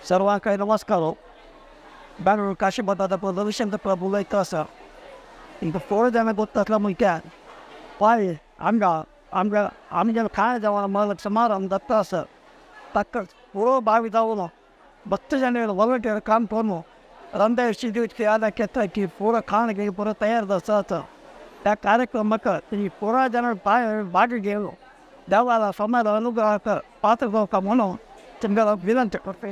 सर्वांक नमस्कार. बेंगळूर काशीमठांत रविशंकर प्रभू उलयता आसा. थोडे जाणां गोत्तासला म्हणल्यार पाय आमकां आमकां आमच्या खाण जेवण मग समारंभ जाता आसा. ताका पुरो भावी जावन भक्त जन वॉलंटियर काम करून रंधाय शिदी की पूरा खाण घेवन पुरो तयार आसा. त्या कार्यक्रमाक ती पुरा जन भाग घेवन देवाला समाज अनुग्रहाक पात्र जावका म्हणून तुमकां विनंती करता.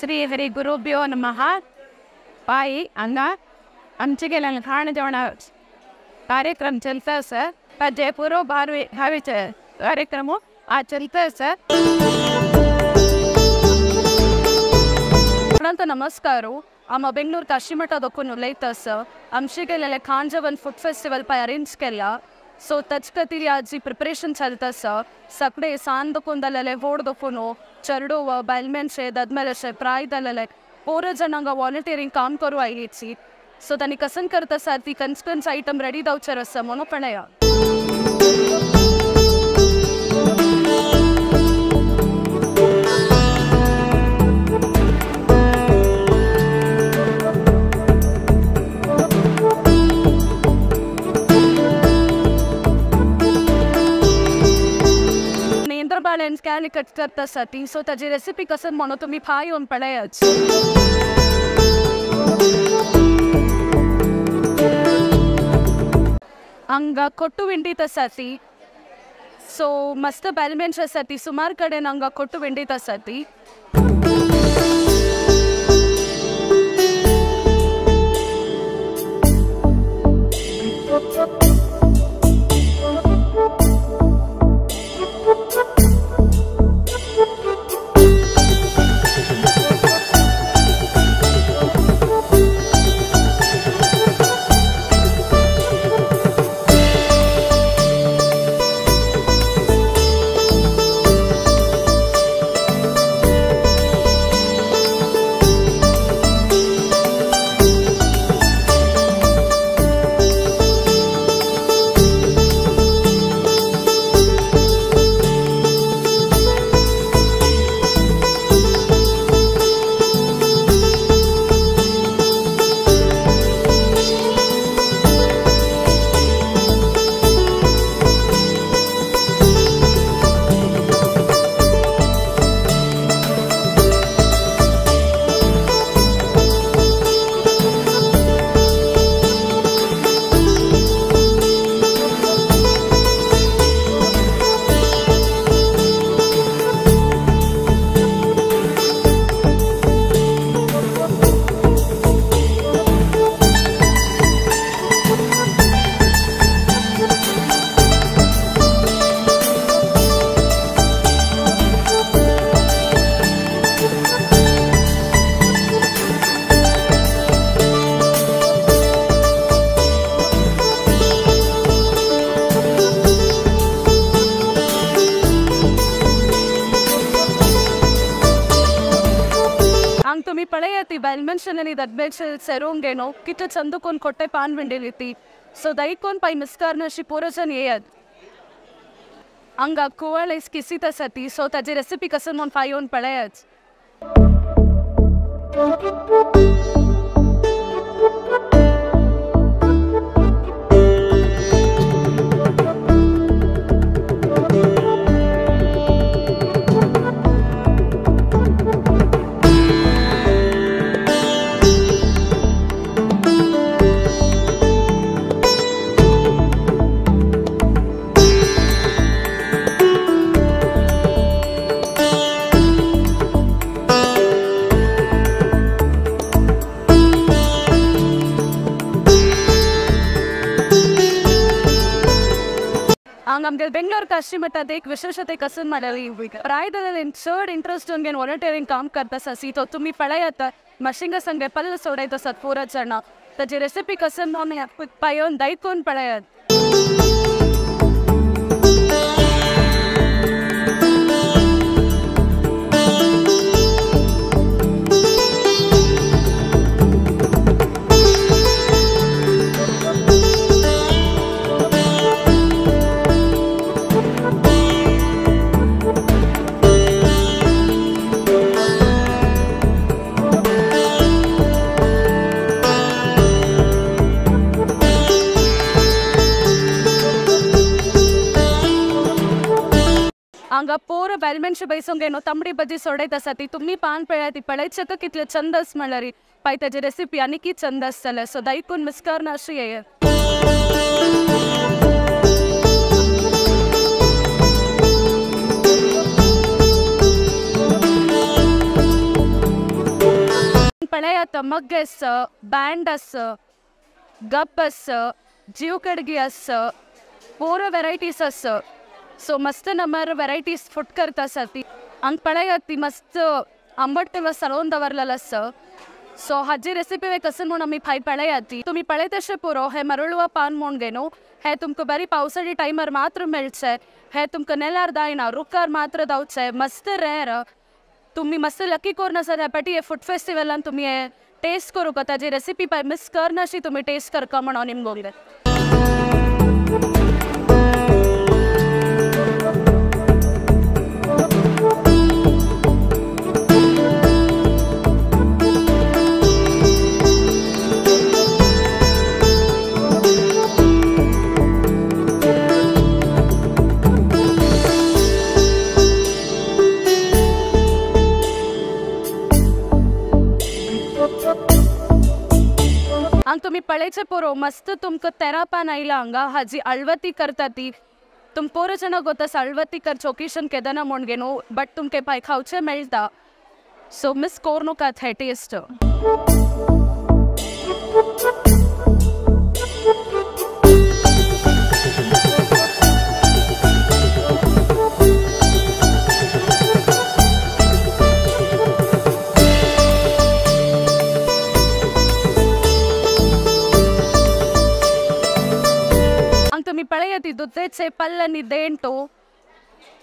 श्री हरी गुरुभ्यो नमः. पाई हांगा आमचे गेल्यान खाण जेवणा कार्यक्रम चलता आसा. ताजे पुरो भावीचे कार्यक्रम आज चलता आसा. सगळ्यांक नमस्कार. आम बेंगळूर काशीमठा दोकून उलयता आसा. आमचे गेलेले खाण जेवण फूड फेस्टिवल पाय अरेंज केला. सो ताचे खातीर आज प्रिपरेशन चलता आसा. सगळे सान दोकून जालेले व्हड दोकून चेडो बायल मनशे दादमेलेशे प्राय जालेले पोर जण हांगा वॉलंटियरींग काम करूं आयची. सो तांणी कसन करता आसा ती खंयचे खंयचे आयटम रेडी जावचेर आसा म्हणून पळया. Can cut करता आसा ती. सो ताजी रेसिपी कसन म्हणून तुमी फाय येवन पळयात. हांगा कोट्टू विंडीत आसा ती. सो मस्त बायल आसा ती सुमार कडेन हांगा कोट्टू विंडीत आसा ती. तुम्ही पळयात बायल ददमेल सेरोंगेनो कितले चंद कोण खोटे पान विंडेली ती. सो दईकोन पाय मिस्कारन अशी पोरजन येयात. हांगा कुवळ किसीत आसा ती. सो ताजी रेसिपी कसन म्हणून फाय येवन पळयात. ನಮಗೆ ಬೆಂಗಳೂರು ಕಾಶಿಮಠದ एक ವಿಶೇಷತೆ ಕಸನ್ ಮಾಡಲಿ ಪ್ರಾಯದಲ್ಲಿ ಚಡ್ ಇಂಟ್ರೆಸ್ಟ್ उनके वॉलंटियरिंग काम करता सी तो तुम्ही पळयात मशिंग संगे पल्ल सोडायत आसात पुरा जण ताजी रेसिपी कसन आमी पायोन दायकून पळयात. हांगा पोर बायलमेनशे बैसोंगे न्हू तांबडी भाजी सोडयत आसा ती तुमी पान पळयात ती पळयचेक कितले चंद आस म्हणल्यार पाय ताजी रेसिपी आनी कित चंद आसतले. सो दायकून मिस करना अशी येयात. पळयात मग्गे आस, बँड आस, गप आस, जीव कडगी आस, पोर वेरायटीज आस. सो मस्त नंबर वेरायटीज फूड करता आसा ती हांगा पळयात ती मस्त आंबट तेवा सरोवन दवरलेलो आसा. सो हाजी रेसिपी कसन म्हूण आमी फाय पळयात ती तुमी पळयत अशें पुरो. हे मरुळवा पान म्हूण गे न्हू हे तुमकां बरी पावसाळी टायमार मात्र मेळचें. हे तुमकां नेल्यार जायना रुखार मात्र धांवचें. मस्त रेर तुमी मस्त लकी करून आसा ह्या पाटी हे फूड फेस्टिवलान तुमी हे टेस्ट करूंक ताजी रेसिपी पाय मिस करनाशी तुमी टेस्ट करका म्हणून निमगोंगे. हांगा तुमी पळयचें पुरो मस्त तुमकां तेरा पान आयला हांगा हाजी अळवती करता ती तुम पोर जण गोता अळवती करचे ओकेशन केदना म्हूण गे न्हू बट तुमकां पाय खावचें मेळटा. सो मिस कोर नकात हे टेस्ट. तुमी पळयात दुधेचे पल्लनी देंटो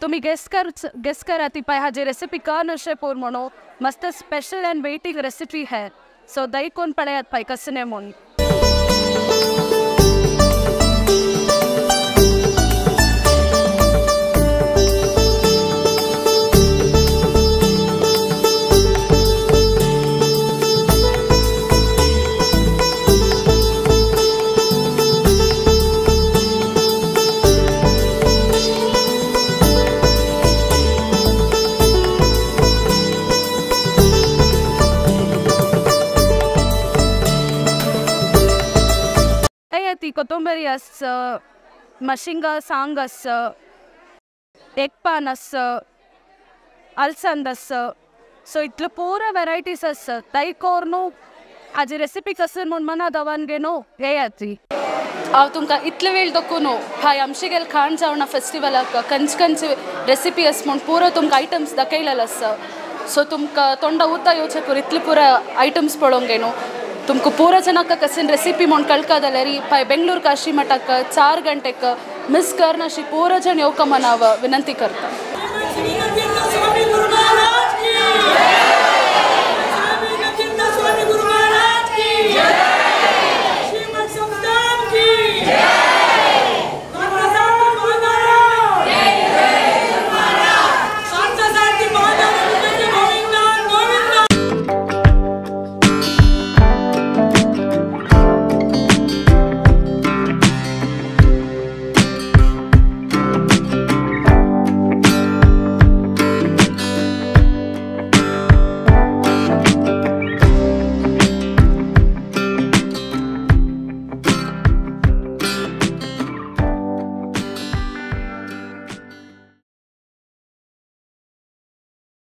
तुमी गेस करा ती पाय हाजी रेसिपी का अशें पोर म्हणून मस्त स्पेशल अँड वेटिंग रेसिपी है. सो दयकून पळयात पाय कसने म्हूण. कोथंबरी आस, मशिंगा सांग आस, एग पान आस, अलसंद आस. सो इतले पुरा वेरायटीज आस. दयकोर न्हू हाजी रेसिपी कसन म्हूण मना दवान गे न्हू येयात ती. हांव तुमकां इतले वेळ दाखोवन न्हू हाय आमचे खाण जेवणा फेस्टिवलाक खंयचे खंयचे रेसिपी आस म्हूण पुरो तुमकां आयटम्स दाखयलेले आसा. सो तुमकां तोंडा उदक येवचें पुरो इतले पुरो आयटम्स पळोवंक गे न्हू तुमकां पुरो जणांक कसन रेसिपी म्हूण कळका जाल्यार पाय बेंगळूर काशी मठाक 4 गंटेक मिस करनाशी पुरो जण येवका म्हूण हांव विनंती करता.